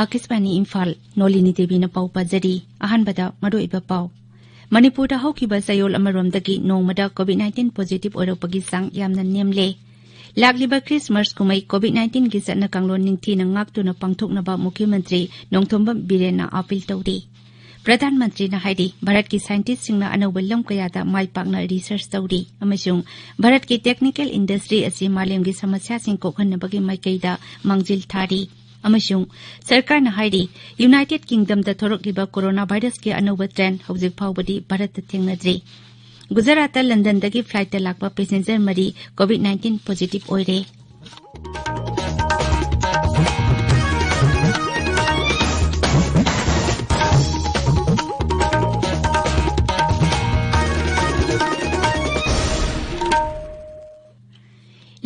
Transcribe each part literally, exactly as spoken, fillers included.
ꯑꯀꯥꯁꯕꯥꯅꯤ ꯏꯝꯐꯥꯜ, ꯅꯣꯂꯤꯅꯤ ꯗꯦꯕꯤꯅ ꯄꯥꯎ ꯄꯥꯖꯔꯤ꯫ ꯑꯍꯥꯟꯕꯗ ꯃꯔꯨꯑꯣꯏꯕ ꯄꯥꯎ꯫ ꯃꯅꯤꯄꯨꯔꯗ ꯍꯧꯈꯤꯕ ꯆꯌꯣꯜ ꯑꯃꯔꯣꯝꯗꯒꯤ ꯅꯣꯡꯃꯗ ꯀꯣꯚꯤꯗ ꯅꯥꯏꯟꯇꯤꯟ ꯄꯣꯖꯤꯇꯤꯚ ꯑꯣꯏꯔꯛꯄꯒꯤ ꯆꯥꯡ ꯌꯥꯝꯅ ꯅꯦꯝꯂꯦ꯫ ꯂꯥꯛꯂꯤꯕ ꯈ꯭ꯔꯤꯁꯃꯥꯁ ꯀꯨꯝꯍꯩ ꯀꯣꯚꯤꯗ ꯅꯥꯏꯟꯇꯤꯟꯒꯤ ꯆꯠꯅ ꯀꯥꯡꯂꯣꯟ ꯅꯤꯡꯊꯤꯅ ꯉꯥꯛꯇꯨꯅ ꯄꯥꯡꯊꯣꯛꯅꯕ ꯃꯨꯈ꯭ꯌ ꯃꯟꯇ꯭ꯔꯤ ꯅꯣꯡꯊꯣꯝꯕꯝ ꯕꯤꯔꯦꯟꯅ ꯑꯥꯄꯤꯜ ꯇꯧꯔꯤ꯫ ꯄ꯭ꯔꯙꯥꯟ ꯃꯟꯇ꯭ꯔꯤꯅ ꯍꯥꯏꯔꯤ, ꯚꯥꯔꯠꯀꯤ ꯁꯥꯏꯟꯇꯤꯁꯁꯤꯡꯅ ꯑꯅꯧꯕ ꯂꯝ ꯀꯌꯥꯗ ꯃꯥꯏ ꯄꯥꯛꯅ ꯔꯤꯁꯔꯆ ꯇꯧꯔꯤ ꯑꯃꯁꯨꯡ ꯚꯥꯔꯠꯀꯤ ꯇꯦꯛꯅꯤꯀꯦꯜ ꯏꯟꯗꯁꯇ꯭ꯔꯤ ꯑꯁꯤ ꯃꯥꯂꯦꯝꯒꯤ ꯁꯃꯁ꯭ꯌꯥꯁꯤꯡ ꯀꯣꯛꯍꯟꯅꯕꯒꯤ ꯃꯥꯏꯀꯩꯗ ꯃꯥꯡꯖꯤꯜ ꯊꯥꯔꯤ꯫ ꯑꯃꯁꯨꯡ ꯁꯔꯀꯥꯔꯅ ꯍꯥꯏꯔꯤ, ꯌꯨꯅꯥꯏꯇꯦꯗ ꯀꯤꯡꯗꯝꯗ ꯊꯣꯔꯛꯂꯤꯕ ꯀꯣꯔꯣꯅꯥ ꯚꯥꯏꯔꯁꯀꯤ ꯑꯅꯧꯕ ꯁ꯭ꯇ꯭ꯔꯦꯟ ꯍꯧꯖꯤꯛ ꯐꯥꯎꯕꯗꯤ ꯚꯥꯔꯠꯇ ꯊꯦꯡꯅꯗ꯭ꯔꯤ꯫ ꯒꯨꯖꯔꯥꯠꯇ ꯂꯟꯗꯟꯗꯒꯤ ꯐ꯭ꯂꯥꯏꯠꯇ ꯂꯥꯛꯄ ꯄꯦꯁꯦꯟꯖꯔ ꯃꯔꯤ ꯀꯣꯚꯤꯗ ꯅꯥꯏꯟꯇꯤꯟ ꯄꯣꯖꯤꯇꯤꯚ ꯑꯣꯏꯔꯦ꯫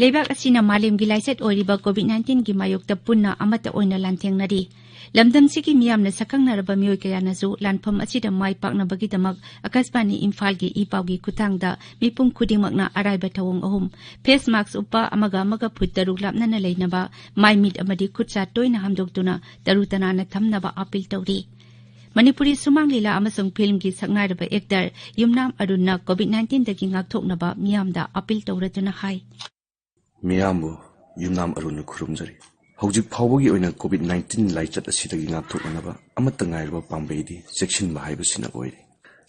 ꯂꯩꯕꯥꯛ ꯑꯁꯤꯅ ꯃꯥꯂꯦꯝꯒꯤ ꯂꯥꯏꯆꯠ ꯑꯣꯏꯔꯤꯕ ꯀꯣꯚꯤꯗ ꯅꯥꯏꯟꯇꯤꯟꯒꯤ ꯃꯥꯌꯣꯛꯇ ꯄꯨꯟꯅ ꯑꯃꯠꯇ ꯑꯣꯏꯅ ꯂꯥꯟꯊꯦꯡꯅꯔꯤ꯫ ꯂꯝꯗꯝꯁꯤꯒꯤ ꯃꯤꯌꯥꯝꯅ ꯁꯛꯈꯪꯅꯔꯕ ꯃꯤꯑꯣꯏ ꯀꯌꯥꯅꯁꯨ ꯂꯥꯟꯐꯝ ꯑꯁꯤꯗ ꯃꯥꯏ ꯄꯥꯛꯅꯕꯒꯤꯗꯃꯛ ꯑꯀꯥꯁꯕꯥꯅꯤ ꯏꯝꯐꯥꯜꯒꯤ ꯏ ꯄꯥꯎꯒꯤ ꯈꯨꯠꯊꯥꯡꯗ ꯃꯤꯄꯨꯝ ꯈꯨꯗꯤꯡꯃꯛꯅ ꯑꯔꯥꯏꯕ ꯊꯧꯑꯣꯡ ꯑꯍꯨꯝ: ꯐꯦꯁ ꯃꯥꯛꯁ ꯎꯞꯄ, ꯑꯃꯒ ꯑꯃꯒ ꯐꯨꯠ ꯇꯔꯨꯛ ꯂꯥꯞꯅꯅ ꯂꯩꯅꯕ, ꯃꯥꯏ ꯃꯤꯠ ꯑꯃꯗꯤ ꯈꯨꯠ ꯁꯥ ꯇꯣꯏꯅ ꯍꯥꯝꯗꯣꯛꯇꯨꯅ ꯇꯔꯨ ꯇꯅꯥꯟꯅ ꯊꯝꯅꯕ ꯑꯥꯄꯤꯜ ꯇꯧꯔꯤ꯫ ꯃꯅꯤꯄꯨꯔꯤ ꯁꯨꯃꯥꯡ ꯂꯤꯂꯥ ꯑꯃꯁꯨꯡ ꯐꯤꯜꯝꯒꯤ ꯁꯛꯅꯥꯏꯔꯕ ꯑꯦꯛꯇꯔ ꯌꯨꯝꯅꯥꯝ ꯑꯔꯨꯟꯅ ꯀꯣꯚꯤꯗ ꯅꯥꯏꯟꯇꯤꯟꯗꯒꯤ ꯉꯥꯛꯊꯣꯛꯅꯕ ꯃꯤꯌꯥꯝꯗ ꯑꯥꯄꯤꯜ ꯇꯧꯔꯗꯨꯅ ꯍꯥꯏ꯫ ꯃꯤꯌꯥꯝꯕꯨ ꯌꯨꯝꯅꯥꯝ ꯑꯔꯨꯟꯅ ꯈꯨꯔꯨꯝꯖꯔꯤ꯫ ꯍꯧꯖꯤꯛ ꯐꯥꯎꯕꯒꯤ ꯑꯣꯏꯅ ꯀꯣꯚꯤꯗ ꯅꯥꯏꯟꯇꯤꯟ ꯂꯥꯏꯆꯠ ꯑꯁꯤꯗꯒꯤ ꯉꯥꯛꯊꯣꯛꯅꯅꯕ ꯑꯃꯠꯇ ꯉꯥꯏꯔꯕ ꯄꯥꯝꯕꯩꯗꯤ ꯆꯦꯛꯁꯤꯟꯕ ꯍꯥꯏꯕꯁꯤꯅ ꯑꯣꯏꯔꯦ꯫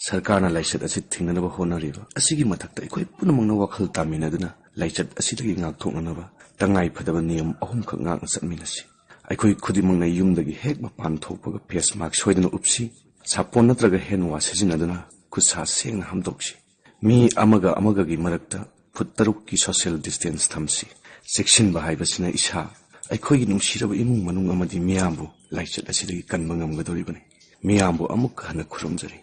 ꯁꯔꯀꯥꯔꯅ ꯂꯥꯏꯆꯠ ꯑꯁꯤ ꯊꯤꯡꯅꯅꯕ ꯍꯣꯠꯅꯔꯤꯕ ꯑꯁꯤꯒꯤ ꯃꯊꯛꯇ ꯑꯩꯈꯣꯏ ꯄꯨꯝꯅꯃꯛꯅ ꯋꯥꯈꯜ ꯇꯥꯃꯤꯟꯅꯗꯨꯅ ꯂꯥꯏꯆꯠ ꯑꯁꯤꯗꯒꯤ ꯉꯥꯛꯊꯣꯛꯅꯅꯕ ꯇꯉꯥꯏ ꯐꯗꯕ ꯅꯤꯌꯝ ꯑꯍꯨꯝꯈꯛ ꯉꯥꯛꯅ ꯆꯠꯃꯤꯟꯅꯁꯤ꯫ ꯑꯩꯈꯣꯏ ꯈꯨꯗꯤꯡꯃꯛꯅ ꯌꯨꯝꯗꯒꯤ ꯍꯦꯛ ꯃꯄꯥꯟ ꯊꯣꯛꯄꯒ ꯐꯦꯁ ꯃꯥꯛꯁ ꯁꯣꯏꯗꯅ ꯎꯞꯁꯤ꯫ ꯁꯥꯄꯣꯟ ꯅꯠꯇ꯭ꯔꯒ ꯍꯦꯟ ꯋꯥꯁ ꯁꯤꯖꯤꯟꯅꯗꯨꯅ ꯈꯨꯠ ꯁꯥ ꯁꯦꯡꯅ ꯍꯥꯝꯗꯣꯛꯁꯤ꯫ ꯃꯤ ꯑꯃꯒ ꯑꯃꯒꯒꯤ ꯃꯔꯛꯇ ꯐꯨꯠ ꯇꯔꯨꯛꯀꯤ ꯁꯣꯁꯤꯌꯦꯜ ꯗꯤꯁꯇꯦꯟꯁ ꯊꯝꯁꯤ꯫ ꯆꯦꯛꯁꯤꯟꯕ ꯍꯥꯏꯕꯁꯤꯅ ꯏꯁꯥ, ꯑꯩꯈꯣꯏꯒꯤ ꯅꯨꯡꯁꯤꯔꯕ ꯏꯃꯨꯡ ꯃꯅꯨꯡ ꯑꯃꯗꯤ ꯃꯤꯌꯥꯝꯕꯨ ꯂꯥꯏꯆꯠ ꯑꯁꯤꯗꯒꯤ ꯀꯟꯕ ꯉꯝꯒꯗꯧꯔꯤꯕꯅꯤ꯫ ꯃꯤꯌꯥꯝꯕꯨ ꯑꯃꯨꯛꯀ ꯍꯟꯅ ꯈꯨꯔꯨꯝꯖꯔꯤ꯫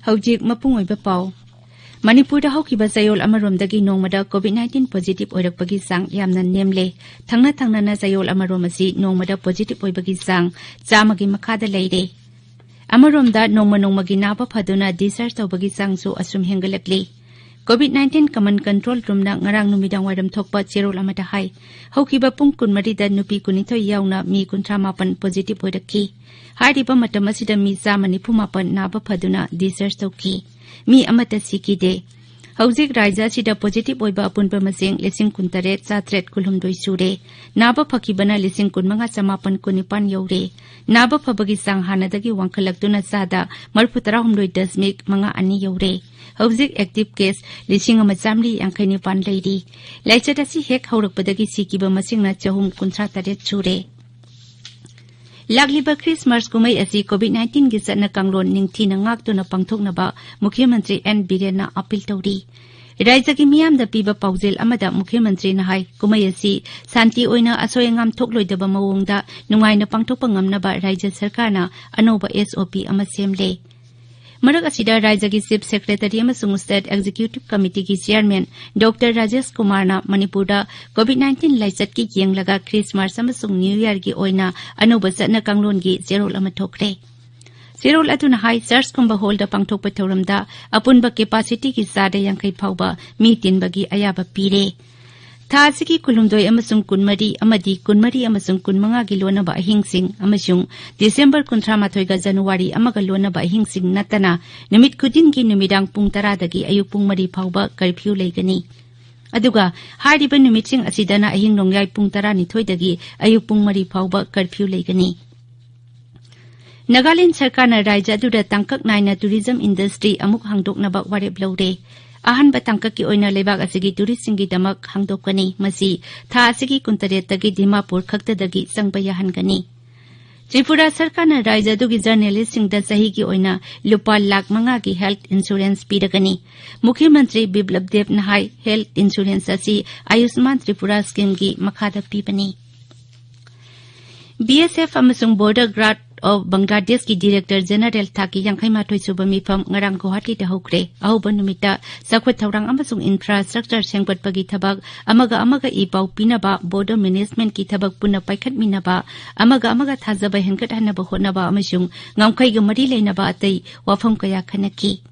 ꯍꯧꯖꯤꯛ ꯃꯄꯨꯡ ꯑꯣꯏꯕ ꯄꯥꯎ꯫ ꯃꯅꯤꯄꯨꯔꯗ ꯍꯧꯈꯤꯕ ꯆꯌꯣꯜ ꯑꯃꯔꯣꯝꯗꯒꯤ ꯅꯣꯡꯃꯗ ꯀꯣꯚꯤꯗ ꯅꯥꯏꯟꯇꯤꯟ ꯄꯣꯖꯤꯇꯤꯚ ꯑꯣꯏꯔꯛꯄꯒꯤ ꯆꯥꯡ ꯌꯥꯝꯅ ꯅꯦꯝꯂꯦ꯫ ꯊꯪꯅ ꯊꯪꯅꯅ ꯆꯌꯣꯜ ꯑꯃꯔꯣꯝ ꯑꯁꯤ ꯅꯣꯡꯃꯗ ꯄꯣꯖꯤꯇꯤꯚ ꯑꯣꯏꯕꯒꯤ ꯆꯥꯡ ꯆꯥꯝꯃꯒꯤ ꯃꯈꯥꯗ ꯂꯩꯔꯦ꯫ ꯑꯃꯔꯣꯝꯗ ꯅꯣꯡꯃ ꯅꯣꯡꯃꯒꯤ ꯅꯥꯕ ꯐꯗꯨꯅ ꯗꯤꯁꯆꯥꯔꯖ ꯇꯧꯕꯒꯤ ꯆꯥꯡꯁꯨ ꯑꯁꯨꯝ ꯍꯦꯟꯒꯠꯂꯛꯂꯤ꯫ COVID nineteen Command Control Roomꯅ ꯉꯔꯥꯡ ꯅꯨꯃꯤꯗꯥꯡ ꯋꯥꯏꯔꯝ ꯊꯣꯛꯄ ꯆꯦꯔꯣꯜ ꯑꯃꯗ ꯍꯥꯏ, ꯍꯧꯈꯤꯕ ꯄꯨꯡ ꯀꯨꯟꯃꯔꯤꯗ ꯅꯨꯄꯤ ꯀꯨꯟꯅꯤꯊꯣꯏ ꯌꯥꯎꯅ ꯃꯤ ꯀꯨꯟꯊ꯭ꯔꯥ ꯃꯥꯄꯟ positive ꯑꯣꯏꯔꯛꯈꯤ꯫ ꯍꯥꯏꯔꯤꯕ ꯃꯇꯝ ꯑꯁꯤꯗ ꯃꯤ ꯆꯥꯝꯃ ꯅꯤꯐꯨ ꯃꯥꯄꯟ ꯅꯥꯕ ꯐꯗꯨꯅ discharge ꯇꯧꯈꯤ꯫ ꯃꯤ ꯑꯃꯠꯇ ꯁꯤꯈꯤꯗꯦ꯫ ꯍꯧꯖꯤꯛ ꯔꯥꯖ꯭ꯌ ꯑꯁꯤꯗ positive ꯑꯣꯏꯕ ꯑꯄꯨꯟꯕ ꯃꯁꯤꯡ ꯂꯤꯁꯤꯡ ꯀꯨꯟꯇꯔꯦꯠ ꯆꯥꯇ꯭ꯔꯦꯠ ꯀꯨꯟꯍꯨꯝꯗꯣꯏ ꯁꯨꯔꯦ꯫ ꯅꯥꯕ ꯐꯈꯤꯕꯅ ꯂꯤꯁꯤꯡ ꯀꯨꯟꯃꯉꯥ ꯆꯃꯥꯄꯟ ꯀꯨꯟꯅꯤꯄꯥꯟ ꯌꯧꯔꯦ꯫ ꯅꯥꯕ ꯐꯕꯒꯤ ꯆꯥꯡ ꯍꯥꯟꯅꯗꯒꯤ ꯋꯥꯡꯈꯠꯂꯛꯇꯨꯅ ꯆꯥꯗ ꯃꯔꯤꯐꯨ ꯇꯔꯥꯍꯨꯝꯗꯣꯏ ꯗꯁꯃꯤꯛ ꯃꯉꯥ ꯑꯅꯤ ꯌꯧꯔꯦ꯫ ꯍꯧꯖꯤꯛ active case ꯂꯤꯁꯤꯡ ꯑꯃ ꯆꯥꯃꯔꯤ ꯌꯥꯡꯈꯩ ꯅꯤꯄꯥꯟ ꯂꯩꯔꯤ꯫ ꯂꯥꯏꯆꯠ ꯑꯁꯤ ꯍꯦꯛ ꯍꯧꯔꯛꯄꯗꯒꯤ ꯁꯤꯈꯤꯕ ꯃꯁꯤꯡꯅ ꯆꯍꯨꯝ ꯀꯨꯟꯊ꯭ꯔꯥ ꯇꯔꯦꯠ ꯁꯨꯔꯦ꯫ ꯂꯥꯛꯂꯤꯕ Christmas ꯀꯨꯝꯍꯩ ꯑꯁꯤ COVID nineteenꯒꯤ ꯆꯠꯅ ꯀꯥꯡꯂꯣꯟ ꯅꯤꯡꯊꯤꯅ ꯉꯥꯛꯇꯨꯅ ꯄꯥꯡꯊꯣꯛꯅꯕ ꯃꯨꯈ꯭ꯌ ꯃꯟꯇ꯭ꯔꯤ ꯑꯦꯟ ꯕꯤꯔꯦꯟꯅ appeal ꯇꯧꯔꯤ꯫ ꯔꯥꯖ꯭ꯌꯒꯤ ꯃꯤꯌꯥꯝꯗ ꯄꯤꯕ ꯄꯥꯎꯖꯦꯜ ꯑꯃꯗ ꯃꯨꯈ꯭ꯌ ꯃꯟꯇ꯭ꯔꯤꯅ ꯍꯥꯏ, ꯀꯨꯝꯍꯩ ꯑꯁꯤ ꯁꯥꯟꯇꯤ ꯑꯣꯏꯅ ꯑꯁꯣꯏ ꯑꯉꯥꯝ ꯊꯣꯛꯂꯣꯏꯗꯕ ꯃꯑꯣꯡꯗ ꯅꯨꯡꯉꯥꯏꯅ ꯄꯥꯡꯊꯣꯛꯄ ꯉꯝꯅꯕ ꯔꯥꯖ꯭ꯌ ꯁꯔꯀꯥꯔꯅ ꯑꯅꯧꯕ SOP ꯑꯃ ꯁꯦꯝꯂꯦ꯫ ꯃꯔꯛ ꯑꯁꯤꯗ ꯔꯥꯖ꯭ꯌꯒꯤ Chief Secretary ꯑꯃꯁꯨꯡ State Executive Committeeꯒꯤ Chairman doctor Rajesh ꯀꯨꯃꯥꯔꯅ ꯃꯅꯤꯄꯨꯔꯗ COVID nineteen ꯂꯥꯏꯆꯠꯀꯤ ꯌꯦꯡꯂꯒ Christmas ꯑꯃꯁꯨꯡ New Yearꯒꯤ ꯑꯣꯏꯅ ꯑꯅꯧꯕ ꯆꯠꯅ ꯀꯥꯡꯂꯣꯟꯒꯤ ꯆꯦꯔꯣꯜ ꯑꯃ ꯊꯣꯛꯈ꯭ꯔꯦ꯫ ꯆꯦꯔꯣꯜ ꯑꯗꯨꯅ ꯍꯥꯏ, ꯆꯔꯆꯀꯨꯝꯕ ꯍꯣꯜꯗ ꯄꯥꯡꯊꯣꯛꯄ ꯊꯧꯔꯝꯗ ꯑꯄꯨꯟꯕ capacityꯒꯤ ꯆꯥꯗ ꯌꯥꯡꯈꯩ ꯐꯥꯎꯕ ꯃꯤ ꯇꯤꯟꯕꯒꯤ ꯑꯌꯥꯕ ꯄꯤꯔꯦ꯫ ꯊꯥ ꯑꯁꯤꯒꯤ ꯀꯨꯟꯍꯨꯝꯗꯣꯏ ꯑꯃꯁꯨꯡ ꯀꯨꯟꯃꯔꯤ ꯑꯃꯗꯤ ꯀꯨꯟꯃꯔꯤ ꯑꯃꯁꯨꯡ ꯀꯨꯟꯃꯉꯥꯒꯤ ꯂꯣꯟꯅꯕ ꯑꯍꯤꯡꯁꯤꯡ ꯑꯃꯁꯨꯡ ꯗꯤꯁꯦꯝꯕꯔ ꯀꯨꯟꯊ꯭ꯔꯥ ꯃꯥꯊꯣꯏꯒ ꯖꯅꯨꯋꯥꯔꯤ ꯑꯃꯒ ꯂꯣꯟꯅꯕ ꯑꯍꯤꯡꯁꯤꯡ ꯅꯠꯇꯅ ꯅꯨꯃꯤꯠ ꯈꯨꯗꯤꯡꯒꯤ ꯅꯨꯃꯤꯗꯥꯡ ꯄꯨꯡ ꯇꯔꯥꯗꯒꯤ ꯑꯌꯨꯛ ꯄꯨꯡ ꯃꯔꯤ ꯐꯥꯎꯕ curfew ꯂꯩꯒꯅꯤ꯫ ꯑꯗꯨꯒ ꯍꯥꯏꯔꯤꯕ ꯅꯨꯃꯤꯠꯁꯤꯡ ꯑꯁꯤꯗꯅ ꯑꯍꯤꯡ ꯅꯣꯡꯌꯥꯏ ꯄꯨꯡ ꯇꯔꯥꯅꯤꯊꯣꯏꯗꯒꯤ ꯑꯌꯨꯛ ꯄꯨꯡ ꯃꯔꯤ ꯐꯥꯎꯕ curfew ꯂꯩꯒꯅꯤ꯫ ꯅꯥꯒꯥꯂꯦꯟ ꯁꯔꯀꯥꯔꯅ ꯔꯥꯖ꯭ꯌ ꯑꯗꯨꯗ ꯇꯥꯡꯀꯛ ꯅꯥꯏꯅ tourism industry ꯑꯃꯨꯛ ꯍꯥꯡꯗꯣꯛꯅꯕ ꯋꯥꯔꯦꯞ ꯂꯧꯔꯦ꯫ ꯑꯍꯥꯟꯕ ꯇꯥꯡꯀꯛꯀꯤ ꯑꯣꯏꯅ ꯂꯩꯕꯥꯛ ꯑꯁꯤꯒꯤ touristꯁꯤꯡꯒꯤꯗꯃꯛ ꯍꯥꯡꯗꯣꯛꯀꯅꯤ꯫ ꯃꯁꯤ ꯊꯥ ꯑꯁꯤꯒꯤ ꯀꯨꯟꯇꯔꯦꯠꯇꯒꯤ ꯗꯤꯃꯥꯄꯨꯔ ꯈꯛꯇꯗꯒꯤ ꯆꯪꯕ ꯌꯥꯍꯟꯒꯅꯤ꯫ ꯇ꯭ꯔꯤꯄꯨꯔꯥ ꯁꯔꯀꯥꯔꯅ ꯔꯥꯖ꯭ꯌ ꯑꯗꯨꯒꯤ journalistꯁꯤꯡꯗ ꯆꯍꯤꯒꯤ ꯑꯣꯏꯅ ꯂꯨꯄꯥ ꯂꯥꯈ ꯃꯉꯥꯒꯤ health insurance ꯄꯤꯔꯒꯅꯤ꯫ ꯃꯨꯈ꯭ꯌ ꯃꯟꯇ꯭ꯔꯤ ꯕꯤꯄ꯭ꯂꯕ ꯗꯦꯕꯅ ꯍꯥꯏ, health insurance ꯑꯁꯤ ꯑꯌꯨꯁꯃꯥꯟ ꯇ꯭ꯔꯤꯄꯨꯔꯥ schemeꯒꯤ ꯃꯈꯥꯗ ꯄꯤꯕꯅꯤ꯫ BSF ꯑꯃꯁꯨꯡ Border Guard of Bangladeshꯀꯤ Director General ꯊꯥꯛꯀꯤ ꯌꯥꯡꯈꯩ ꯃꯥꯊꯣꯏ ꯁꯨꯕ ꯃꯤꯐꯝ ꯉꯔꯥꯡ ꯒꯨꯋꯥꯍꯥꯇꯤꯗ ꯍꯧꯈ꯭ꯔꯦ꯫ ꯑꯍꯧꯕ ꯅꯨꯃꯤꯠꯇ ꯆꯥꯎꯈꯠ ꯊꯧꯔꯥꯡ ꯑꯃꯁꯨꯡ infrastructure ꯁꯦꯝꯒꯠꯄꯒꯤ ꯊꯕꯛ, ꯑꯃꯒ ꯑꯃꯒ ꯏ ꯄꯥꯎ ꯄꯤꯅꯕ, border managementꯀꯤ ꯊꯕꯛ ꯄꯨꯟꯅ ꯄꯥꯏꯈꯠꯃꯤꯟꯅꯕ, ꯑꯃꯒ ꯑꯃꯒ ꯊꯥꯖꯕ ꯍꯦꯟꯒꯠꯍꯟꯅꯕ ꯍꯣꯠꯅꯕ ꯑꯃꯁꯨꯡ ꯉꯝꯈꯩꯒ ꯃꯔꯤ ꯂꯩꯅꯕ ꯑꯇꯩ ꯋꯥꯐꯝ ꯀꯌꯥ ꯈꯟꯅꯈꯤ꯫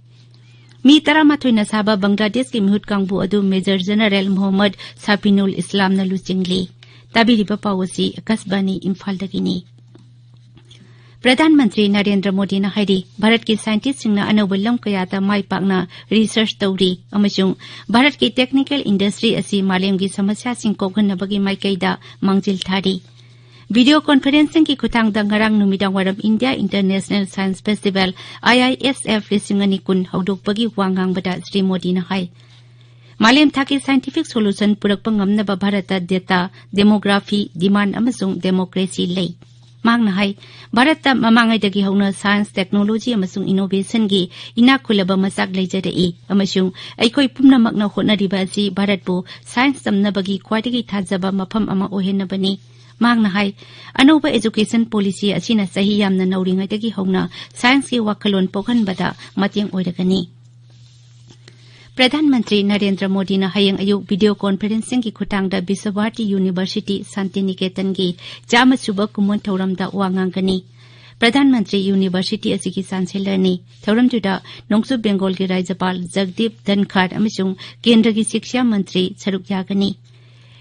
ꯃꯤ ꯇꯔꯥꯃꯥꯊꯣꯏꯅ ꯁꯥꯕ ꯕꯪꯒ꯭ꯂꯥꯗꯦꯁꯀꯤ ꯃꯤꯍꯨꯠ ꯀꯥꯡꯕꯨ ꯑꯗꯨ ꯃꯦꯖꯔ ꯖꯦꯅꯔꯦꯜ ꯃꯣꯍꯝꯃꯗ ꯁꯥꯐꯤꯅꯨꯜ ꯏꯁꯂꯥꯝꯅ ꯂꯨꯆꯤꯡꯂꯤ꯫ ꯇꯥꯕꯤꯔꯤꯕ ꯄꯥꯎ ꯑꯁꯤ ꯑꯀꯥꯁꯕꯥꯅꯤ ꯏꯝꯐꯥꯜꯗꯒꯤꯅꯤ꯫ ꯄ꯭ꯔꯙꯥꯟ ꯃꯟꯇ꯭ꯔꯤ ꯅꯔꯦꯟꯗ꯭ꯔ ꯃꯣꯗꯤꯅ ꯍꯥꯏꯔꯤ, ꯚꯥꯔꯠꯀꯤ ꯁꯥꯏꯟꯇꯤꯁꯁꯤꯡꯅ ꯑꯅꯧꯕ ꯂꯝ ꯀꯌꯥꯗ ꯃꯥꯏ ꯄꯥꯛꯅ ꯔꯤꯁꯔꯆ ꯇꯧꯔꯤ ꯑꯃꯁꯨꯡ ꯚꯥꯔꯠꯀꯤ ꯇꯦꯛꯅꯤꯀꯦꯜ ꯏꯟꯗꯁꯇ꯭ꯔꯤ ꯑꯁꯤ ꯃꯥꯂꯦꯝꯒꯤ ꯁꯃꯁ꯭ꯌꯥꯁꯤꯡ ꯀꯣꯛꯍꯟꯅꯕꯒꯤ ꯃꯥꯏꯀꯩꯗ ꯃꯥꯡꯖꯤꯜ ꯊꯥꯔꯤ꯫ ꯚꯤꯗꯤꯑꯣ ꯀꯣꯟꯐꯔꯦꯟꯁꯤꯡꯒꯤ ꯈꯨꯠꯊꯥꯡꯗ ꯉꯔꯥꯡ ꯅꯨꯃꯤꯗꯥꯡ ꯋꯥꯏꯔꯝ ꯏꯟꯗꯤꯌꯥ ꯏꯟꯇꯔꯅꯦꯁꯅꯦꯜ ꯁꯥꯏꯟꯁ ꯐꯦꯁꯇꯤꯚꯦꯜ, ꯑꯥꯏ ꯑꯥꯏ ꯑꯦꯁ ꯑꯦꯐ ꯂꯤꯁꯤꯡ ꯑꯅꯤ ꯀꯨꯟ ꯍꯧꯗꯣꯛꯄꯒꯤ ꯋꯥ ꯉꯥꯡꯕꯗ ꯁ꯭ꯔꯤ ꯃꯣꯗꯤꯅ ꯍꯥꯏ, ꯃꯥꯂꯦꯝ ꯊꯥꯛꯀꯤ ꯁꯥꯏꯟꯇꯤꯐꯤꯛ ꯁꯣꯂꯨꯁꯟ ꯄꯨꯔꯛꯄ ꯉꯝꯅꯕ ꯚꯥꯔꯠꯇ ꯗꯦꯇꯥ, ꯗꯦꯃꯣꯒ꯭ꯔꯥꯐꯤ, ꯗꯤꯃꯥꯟ ꯑꯃꯁꯨꯡ ꯗꯦꯃꯣꯀ꯭ꯔꯦꯁꯤ ꯂꯩ꯫ ꯃꯍꯥꯛꯅ ꯍꯥꯏ, ꯚꯥꯔꯠꯇ ꯃꯃꯥꯡꯉꯩꯗꯒꯤ ꯍꯧꯅ ꯁꯥꯏꯟꯁ, ꯇꯦꯛꯅꯣꯂꯣꯖꯤ ꯑꯃꯁꯨꯡ ꯏꯅꯣꯚꯦꯁꯟꯒꯤ ꯏꯅꯥꯛ ꯈꯨꯜꯂꯕ ꯃꯆꯥꯛ ꯂꯩꯖꯔꯛꯏ ꯑꯃꯁꯨꯡ ꯑꯩꯈꯣꯏ ꯄꯨꯝꯅꯃꯛꯅ ꯍꯣꯠꯅꯔꯤꯕ ꯑꯁꯤ ꯚꯥꯔꯠꯄꯨ ꯁꯥꯏꯟꯁ ꯇꯝꯅꯕꯒꯤ ꯈ꯭ꯋꯥꯏꯗꯒꯤ ꯊꯥꯖꯕ ꯃꯐꯝ ꯑꯃ ꯑꯣꯏꯍꯟꯅꯕꯅꯤ꯫ ꯃꯍꯥꯛꯅ ꯍꯥꯏ, ꯑꯅꯧꯕ ꯑꯦꯖꯨꯀꯦꯁꯟ ꯄꯣꯂꯤꯁꯤ ꯑꯁꯤꯅ ꯆꯍꯤ ꯌꯥꯝꯅ ꯅꯧꯔꯤꯉꯩꯗꯒꯤ ꯍꯧꯅ ꯁꯥꯏꯟꯁꯀꯤ ꯋꯥꯈꯜꯂꯣꯟ ꯄꯣꯛꯍꯟꯕꯗ ꯃꯇꯦꯡ ꯑꯣꯏꯔꯒꯅꯤ꯫ ꯄ꯭ꯔꯙꯥꯟ ꯃꯟꯇ꯭ꯔꯤ ꯅꯔꯦꯟꯗ꯭ꯔ ꯃꯣꯗꯤꯅ ꯍꯌꯦꯡ ꯑꯌꯨꯛ ꯚꯤꯗꯤꯑꯣ ꯀꯣꯟꯐꯔꯦꯟꯁꯤꯡꯒꯤ ꯈꯨꯠꯊꯥꯡꯗ ꯕꯤꯁ꯭ꯋꯚꯥꯔꯇꯤ ꯌꯨꯅꯤꯚꯔꯁꯤꯇꯤ ꯁꯥꯟꯇꯤꯅꯤꯀꯦꯇꯟꯒꯤ ꯆꯥꯝꯃ ꯁꯨꯕ ꯀꯨꯝꯑꯣꯟ ꯊꯧꯔꯝꯗ ꯋꯥ ꯉꯥꯡꯒꯅꯤ꯫ ꯄ꯭ꯔꯙꯥꯟ ꯃꯟꯇ꯭ꯔꯤ ꯌꯨꯅꯤꯚꯔꯁꯤꯇꯤ ꯑꯁꯤꯒꯤ ꯆꯥꯟꯁꯦꯂꯔꯅꯤ꯫ ꯊꯧꯔꯝꯗꯨꯗ ꯅꯣꯡꯆꯨꯞ ꯕꯦꯡꯒꯣꯜꯒꯤ ꯔꯥꯖ꯭ꯌꯄꯥꯜ ꯖꯒꯗꯤꯞ ꯙꯟꯈꯥꯔ ꯑꯃꯁꯨꯡ ꯀꯦꯟꯗ꯭ꯔꯒꯤ ꯁꯤꯛꯁꯥ ꯃꯟꯇ꯭ꯔꯤ ꯁꯔꯨꯛ ꯌꯥꯒꯅꯤ꯫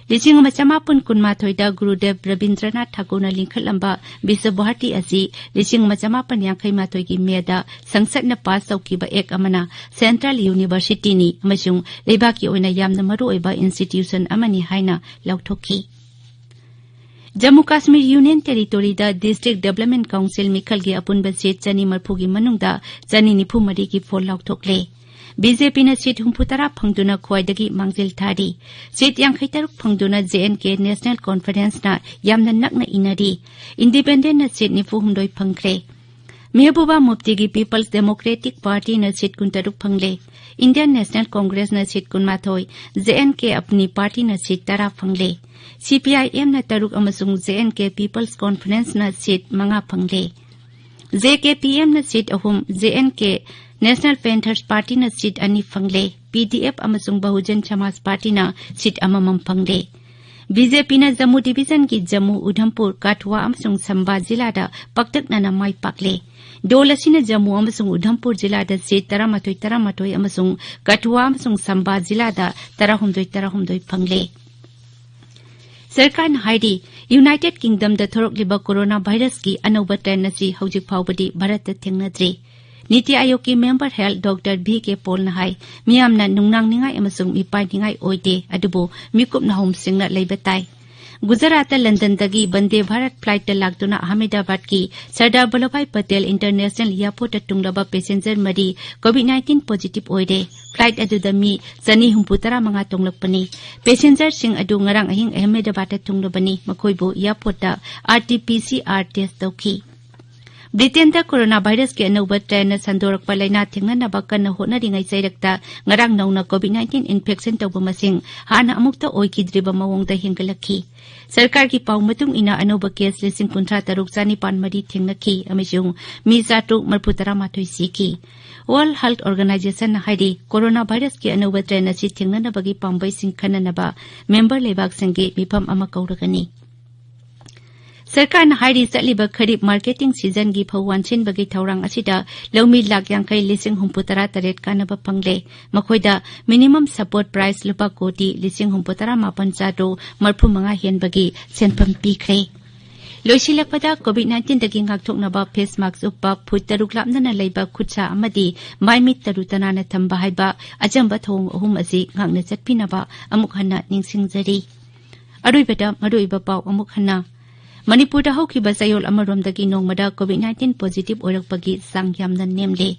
ꯂꯤꯁꯤꯡ ꯑꯃ ꯆꯃꯥꯄꯟ ꯀꯨꯟꯃꯥꯊꯣꯏꯗ ꯒꯨꯔꯨꯗꯦꯕ ꯔꯕꯤꯟꯗ꯭ꯔꯅꯥꯊ ꯊꯥꯀꯨꯔꯅ ꯂꯤꯡꯈꯠꯂꯝꯕ ꯕꯤꯁ꯭ꯋ ꯚꯥꯔꯇꯤ ꯑꯁꯤ ꯂꯤꯁꯤꯡ ꯑꯃ ꯆꯃꯥꯄꯟ ꯌꯥꯡꯈꯩ ꯃꯥꯊꯣꯏꯒꯤ ꯃꯦꯗ ꯁꯪꯁꯠꯅ ꯄꯥꯁ ꯇꯧꯈꯤꯕ ꯑꯦꯛ ꯑꯃꯅ ꯁꯦꯟꯇ꯭ꯔꯦꯜ ꯌꯨꯅꯤꯚꯔꯁꯤꯇꯤꯅꯤ ꯑꯃꯁꯨꯡ ꯂꯩꯕꯥꯛꯀꯤ ꯑꯣꯏꯅ ꯌꯥꯝꯅ ꯃꯔꯨꯑꯣꯏꯕ ꯏꯟꯁꯇꯤꯇ꯭ꯌꯨꯁꯟ ꯑꯃꯅꯤ ꯍꯥꯏꯅ ꯂꯥꯎꯊꯣꯛꯈꯤ꯫ ꯖꯝꯃꯨ ꯀꯥꯁꯃꯤꯔ ꯌꯨꯅꯤꯌꯟ ꯇꯦꯔꯤꯇꯣꯔꯤꯗ ꯗꯤꯁꯇ꯭ꯔꯤꯛ ꯗꯤꯕ꯭ꯂꯞꯃꯦꯟ ꯀꯥꯎꯟꯁꯤꯜ ꯃꯤꯈꯜꯒꯤ ꯑꯄꯨꯟꯕ ꯁꯤꯠ ꯆꯅꯤ ꯃꯔꯤꯐꯨꯒꯤ ꯃꯅꯨꯡꯗ ꯆꯅꯤ ꯅꯤꯐꯨ ꯃꯔꯤꯒꯤ ꯐꯣꯜ ꯂꯥꯎꯊꯣꯛꯂꯦ꯫ ꯕꯤ ꯖꯦ ꯄꯤꯅ ꯁꯤꯠ ꯍꯨꯝꯐꯨꯇꯔꯥ ꯐꯪꯗꯨꯅ ꯈ꯭ꯋꯥꯏꯗꯒꯤ ꯃꯥꯡꯖꯤꯜ ꯊꯥꯔꯤ꯫ ꯁꯤꯠ ꯌꯥꯡꯈꯩ ꯇꯔꯨꯛ ꯐꯪꯗꯨꯅ ꯖꯦ ꯑꯦꯟ ꯀꯦ ꯅꯦꯁꯅꯦꯜ ꯀꯣꯟꯐꯔꯦꯟꯁꯅ ꯌꯥꯝꯅ ꯅꯛꯅ ꯏꯟꯅꯔꯤ꯫ ꯏꯟꯗꯤꯄꯦꯟꯗꯦꯟꯠꯅ ꯁꯤꯠ ꯅꯤꯐꯨ ꯍꯨꯝꯗꯣꯏ ꯐꯪꯈ꯭ꯔꯦ꯫ ꯃꯦꯍꯕꯨꯕꯥ ꯃꯨꯐꯇꯤꯒꯤ ꯄꯤꯄꯜꯁ ꯗꯦꯃꯣꯀ꯭ꯔꯦꯇꯤꯛ ꯄꯥꯔꯇꯤꯅ ꯁꯤꯠ ꯀꯨꯟꯇꯔꯨꯛ ꯐꯪꯂꯦ꯫ ꯏꯟꯗꯤꯌꯟ ꯅꯦꯁꯅꯦꯜ ꯀꯣꯡꯒ꯭ꯔꯦꯁꯅ ꯁꯤꯠ ꯀꯨꯟꯃꯥꯊꯣꯏ, ꯖꯦ ꯑꯦꯟ ꯀꯦ ꯑꯞꯅꯤ ꯄꯥꯔꯇꯤꯅ ꯁꯤꯠ ꯇꯔꯥ ꯐꯪꯂꯦ꯫ ꯁꯤ ꯄꯤ ꯑꯥꯏ ꯑꯦꯝꯅ ꯇꯔꯨꯛ ꯑꯃꯁꯨꯡ ꯖꯦ ꯑꯦꯟ ꯀꯦ ꯄꯤꯄꯜꯁ ꯀꯣꯟꯐꯔꯦꯟꯁꯅ ꯁꯤꯠ ꯃꯉꯥ ꯐꯪꯂꯦ꯫ ꯖꯦ ꯀꯦ ꯄꯤ ꯑꯦꯝꯅ ꯁꯤꯠ ꯑꯍꯨꯝ, ꯖꯦ ꯑꯦꯟ ꯀꯦ ꯅꯦꯁꯅꯦꯜ ꯄꯦꯟꯊꯔꯁ ꯄꯥꯔꯇꯤꯅ ꯁꯤꯠ ꯑꯅꯤ ꯐꯪꯂꯦ꯫ ꯄꯤ ꯗꯤ ꯑꯦꯐ ꯑꯃꯁꯨꯡ ꯕꯍꯨꯖꯟ ꯁꯃꯥꯖ ꯄꯥꯔꯇꯤꯅ ꯁꯤꯠ ꯑꯃꯃꯝ ꯐꯪꯂꯦ꯫ ꯕꯤ ꯖꯦ ꯄꯤꯅ ꯖꯝꯃꯨ ꯗꯤꯕꯤꯖꯟꯒꯤ ꯖꯝꯃꯨ, ꯎꯙꯝꯄꯨꯔ, ꯀꯥꯊꯨꯋꯥ ꯑꯃꯁꯨꯡ ꯁꯝꯕꯥ ꯖꯤꯂꯥꯗ ꯄꯥꯛꯇꯛꯅꯅ ꯃꯥꯏ ꯄꯥꯛꯂꯦ꯫ ꯗꯣꯜ ꯑꯁꯤꯅ ꯖꯝꯃꯨ ꯑꯃꯁꯨꯡ ꯎꯙꯝꯄꯨꯔ ꯖꯤꯂꯥꯗ ꯁꯤꯠ ꯇꯔꯥꯃꯥꯊꯣꯏ ꯇꯔꯥꯃꯥꯊꯣꯏ ꯑꯃꯁꯨꯡ ꯀꯥꯊꯨꯋꯥ ꯑꯃꯁꯨꯡ ꯁꯝꯕꯥ ꯖꯤꯂꯥꯗ ꯇꯔꯥꯍꯨꯝꯗꯣꯏ ꯇꯔꯥꯍꯨꯝꯗꯣꯏ ꯐꯪꯂꯦ꯫ ꯁꯔꯀꯥꯔꯅ ꯍꯥꯏꯔꯤ, ꯌꯨꯅꯥꯏꯇꯦꯗ ꯀꯤꯡꯗꯝꯗ ꯊꯣꯔꯛꯂꯤꯕ ꯀꯣꯔꯣꯅꯥ ꯚꯥꯏꯔꯁꯀꯤ ꯑꯅꯧꯕ ꯇ꯭ꯔꯦꯟ ꯑꯁꯤ ꯍꯧꯖꯤꯛ ꯐꯥꯎꯕꯗꯤ ꯚꯥꯔꯠꯇ ꯊꯦꯡꯅꯗ꯭ꯔꯤ꯫ ꯅꯤꯇꯤ ꯑꯥꯌꯣꯒꯀꯤ ꯃꯦꯝꯕꯔ ꯍꯦꯜꯊ ꯗꯣꯛꯇꯔ ꯚꯤ ꯀꯦ ꯄꯣꯜꯅ ꯍꯥꯏ, ꯃꯤꯌꯥꯝꯅ ꯅꯨꯡꯅꯥꯡꯅꯤꯡꯉꯥꯏ ꯑꯃꯁꯨꯡ ꯃꯤꯄꯥꯏꯅꯤꯡꯉꯥꯏ ꯑꯣꯏꯗꯦ, ꯑꯗꯨꯕꯨ ꯃꯤꯀꯨꯞ ꯅꯥꯍꯨꯝ ꯁꯤꯡꯅ ꯂꯩꯕ ꯇꯥꯏ꯫ ꯒꯨꯖꯔꯥꯠꯇ ꯂꯟꯗꯟꯗꯒꯤ ꯕꯟꯗꯦ ꯚꯥꯔꯠ ꯐ꯭ꯂꯥꯏꯠꯇ ꯂꯥꯛꯇꯨꯅ ꯑꯍꯃꯦꯗꯥꯕꯥꯗꯀꯤ ꯁꯔꯗꯥꯔ ꯚꯜꯂꯚꯚꯥꯏ ꯄꯇꯦꯜ ꯏꯟꯇꯔꯅꯦꯁꯅꯦꯜ ꯑꯦꯌꯔꯄꯣꯔꯠꯇ ꯇꯨꯡꯂꯕ ꯄꯦꯁꯦꯟꯖꯔ ꯃꯔꯤ ꯀꯣꯚꯤꯗ ꯅꯥꯏꯟꯇꯤꯟ ꯄꯣꯖꯤꯇꯤꯚ ꯑꯣꯏꯔꯦ꯫ ꯐ꯭ꯂꯥꯏꯠ ꯑꯗꯨꯗ ꯃꯤ ꯆꯅꯤ ꯍꯨꯝꯐꯨ ꯇꯔꯥ ꯃꯉꯥ ꯇꯣꯡꯂꯛꯄꯅꯤ꯫ ꯄꯦꯁꯦꯟꯖꯔꯁꯤꯡ ꯑꯗꯨ ꯉꯔꯥꯡ ꯑꯍꯤꯡ ꯑꯍꯃꯦꯗꯥꯕꯥꯗꯇ ꯊꯨꯡꯂꯕꯅꯤ꯫ ꯃꯈꯣꯏꯕꯨ ꯑꯦꯌꯔꯄꯣꯔꯠꯇ R T P C R test ꯇꯧꯈꯤ꯫ ꯕ꯭ꯔꯤꯇꯦꯟꯗ ꯀꯣꯔꯣꯅꯥ ꯚꯥꯏꯔꯁꯀꯤ ꯑꯅꯧꯕ ꯇ꯭ꯔꯦꯟꯅ ꯁꯟꯗꯣꯔꯛꯄ ꯂꯥꯏꯅꯥ ꯊꯦꯡꯅꯅꯕ ꯀꯟꯅ ꯍꯣꯠꯅꯔꯤꯉꯩ ꯆꯩꯔꯛꯇ ꯉꯔꯥꯡ ꯅꯧꯅ ꯀꯣꯚꯤꯗ ꯅꯥꯏꯟꯇꯤꯟ ꯏꯟꯐꯦꯛꯁꯟ ꯇꯧꯕ ꯃꯁꯤꯡ ꯍꯥꯟꯅ ꯑꯃꯨꯛꯇ ꯑꯣꯏꯈꯤꯗ꯭ꯔꯤꯕ ꯃꯑꯣꯡꯗ ꯍꯦꯟꯒꯠꯂꯛꯈꯤ꯫ ꯁꯔꯀꯥꯔꯒꯤ ꯄꯥꯎ ꯃꯇꯨꯡ ꯏꯟꯅ ꯑꯅꯧꯕ ꯀꯦꯁ ꯂꯤꯁꯤꯡ ꯀꯨꯟꯊ꯭ꯔꯥ ꯇꯔꯨꯛ ꯆꯥꯅꯤꯄꯥꯟ ꯃꯔꯤ ꯊꯦꯡꯅꯈꯤ ꯑꯃꯁꯨꯡ ꯃꯤ ꯆꯥꯇ꯭ꯔꯨꯛ ꯃꯔꯤꯐꯨ ꯇꯔꯥꯃꯥꯊꯣꯏ ꯁꯤꯈꯤ꯫ ꯋꯥꯔꯜꯗ ꯍꯦꯜꯊ ꯑꯣꯔꯒꯅꯥꯏꯖꯦꯁꯟꯅ ꯍꯥꯏꯔꯤ, ꯀꯣꯔꯣꯅꯥ ꯚꯥꯏꯔꯁꯀꯤ ꯑꯅꯧꯕ ꯇ꯭ꯔꯦꯟ ꯑꯁꯤ ꯊꯦꯡꯅꯅꯕꯒꯤ ꯄꯥꯝꯕꯩꯁꯤꯡ ꯈꯟꯅꯅꯕ ꯃꯦꯝꯕꯔ ꯂꯩꯕꯥꯛꯁꯤꯡꯒꯤ ꯃꯤꯐꯝ ꯑꯃ ꯀꯧꯔꯒꯅꯤ꯫ ꯁꯔꯀꯥꯔꯅ ꯍꯥꯏꯔꯤ, ꯆꯠꯂꯤꯕ ꯈꯔꯤꯞ ꯃꯥꯔꯀꯦꯇꯤꯡ ꯁꯤꯖꯟꯒꯤ ꯐꯧ ꯋꯥꯟꯁꯤꯟꯕꯒꯤ ꯊꯧꯔꯥꯡ ꯑꯁꯤꯗ ꯂꯧꯃꯤ ꯂꯥꯈ ꯌꯥꯡꯈꯩ ꯂꯤꯁꯤꯡ ꯍꯨꯝꯐꯨ ꯇꯔꯥ ꯇꯔꯦꯠ ꯀꯥꯟꯅꯕ ꯐꯪꯂꯦ꯫ ꯃꯈꯣꯏꯗ ꯃꯤꯅꯤꯃꯝ ꯁꯄꯣꯔꯠ ꯄ꯭ꯔꯥꯏꯁ ꯂꯨꯄꯥ ꯀꯣꯇꯤ ꯂꯤꯁꯤꯡ ꯍꯨꯝꯐꯨ ꯇꯔꯥ ꯃꯥꯄꯟ ꯆꯥꯇ꯭ꯔꯨꯛ ꯃꯔꯤꯐꯨ ꯃꯉꯥ ꯍꯦꯟꯕꯒꯤ ꯁꯦꯟꯐꯝ ꯄꯤꯈ꯭ꯔꯦ꯫ ꯂꯣꯏꯁꯤꯜꯂꯛꯄꯗ, ꯀꯣꯚꯤꯗ ꯅꯥꯏꯟꯇꯤꯟꯗꯒꯤ ꯉꯥꯛꯊꯣꯛꯅꯕ ꯐꯦꯁ ꯃꯥꯛꯁ ꯎꯞꯄ, ꯐꯨꯠ ꯇꯔꯨꯛ ꯂꯥꯞꯅꯅ ꯂꯩꯕ ꯈꯨꯠꯁꯥ ꯑꯃꯗꯤ ꯃꯥꯏ ꯃꯤꯠ ꯇꯔꯨ ꯇꯅꯥꯟꯅ ꯊꯝꯕ ꯍꯥꯏꯕ ꯑꯆꯝꯕ ꯊꯧꯑꯣꯡ ꯑꯍꯨꯝ ꯑꯁꯤ ꯉꯥꯛꯅ ꯆꯠꯄꯤꯅꯕ ꯑꯃꯨꯛ ꯍꯟꯅ ꯅꯤꯡꯁꯤꯡꯖꯔꯤ꯫ ꯑꯔꯣꯏꯕꯗ ꯃꯔꯨꯑꯣꯏꯕ ꯄꯥꯎ ꯑꯃꯨꯛ ꯍꯟꯅ꯫ ꯃꯅꯤꯄꯨꯔꯗ ꯍꯧꯈꯤꯕ ꯆꯌꯣꯜ ꯑꯃꯔꯣꯝꯗꯒꯤ ꯅꯣꯡꯃꯗ ꯀꯣꯚꯤꯗ ꯅꯥꯏꯟꯇꯤꯟ ꯄꯣꯖꯤꯇꯤꯚ ꯑꯣꯏꯔꯛꯄꯒꯤ ꯆꯥꯡ ꯌꯥꯝꯅ ꯅꯦꯝꯂꯦ꯫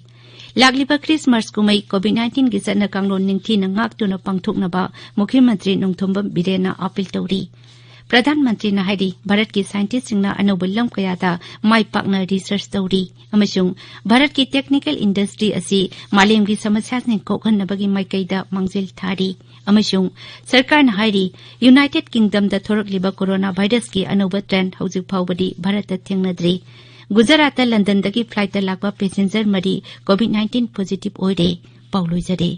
ꯂꯥꯛꯂꯤꯕ ꯈ꯭ꯔꯤꯁꯃꯥꯁ ꯀꯨꯝꯍꯩ ꯀꯣꯚꯤꯗ ꯅꯥꯏꯟꯇꯤꯟꯒꯤ ꯆꯠꯅ ꯀꯥꯡꯂꯣꯟ ꯅꯤꯡꯊꯤꯅ ꯉꯥꯛꯇꯨꯅ ꯄꯥꯡꯊꯣꯛꯅꯕ ꯃꯨꯈ꯭ꯌ ꯃꯟꯇ꯭ꯔꯤ ꯅꯣꯡꯊꯣꯝꯕꯝ ꯕꯤꯔꯦꯟꯅ ꯑꯥꯄꯤꯜ ꯇꯧꯔꯤ꯫ ꯄ꯭ꯔꯙꯥꯟ ꯃꯟꯇ꯭ꯔꯤꯅ ꯍꯥꯏꯔꯤ, ꯚꯥꯔꯠꯀꯤ ꯁꯥꯏꯟꯇꯤꯁꯁꯤꯡꯅ ꯑꯅꯧꯕ ꯂꯝ ꯀꯌꯥꯗ ꯃꯥꯏ ꯄꯥꯛꯅ ꯔꯤꯁꯔꯆ ꯇꯧꯔꯤ ꯑꯃꯁꯨꯡ ꯚꯥꯔꯠꯀꯤ ꯇꯦꯛꯅꯤꯀꯦꯜ ꯏꯟꯗꯁꯇ꯭ꯔꯤ ꯑꯁꯤ ꯃꯥꯂꯦꯝꯒꯤ ꯁꯃꯁ꯭ꯌꯥꯁꯤꯡ ꯀꯣꯛꯍꯟꯅꯕꯒꯤ ꯃꯥꯏꯀꯩꯗ ꯃꯥꯡꯖꯤꯜ ꯊꯥꯔꯤ꯫ ꯑꯃꯁꯨꯡ ꯁꯔꯀꯥꯔꯅ ꯍꯥꯏꯔꯤ, ꯌꯨꯅꯥꯏꯇꯦꯗ ꯀꯤꯡꯗꯝꯗ ꯊꯣꯔꯛꯂꯤꯕ ꯀꯣꯔꯣꯅꯥ ꯚꯥꯏꯔꯁꯀꯤ ꯑꯅꯧꯕ ꯇ꯭ꯔꯦꯟ ꯍꯧꯖꯤꯛ ꯐꯥꯎꯕꯗꯤ ꯚꯥꯔꯠꯇ ꯊꯦꯡꯅꯗ꯭ꯔꯤ꯫ ꯒꯨꯖꯔꯥꯠꯇ ꯂꯟꯗꯟꯗꯒꯤ ꯐ꯭ꯂꯥꯏꯠꯇ ꯂꯥꯛꯄ ꯄꯦꯁꯦꯟꯖꯔ ꯃꯔꯤ ꯀꯣꯚꯤꯗ ꯅꯥꯏꯟꯇꯤꯟ ꯄꯣꯖꯤꯇꯤꯚ ꯑꯣꯏꯔꯦ꯫ ꯄꯥꯎ ꯂꯣꯏꯖꯔꯦ꯫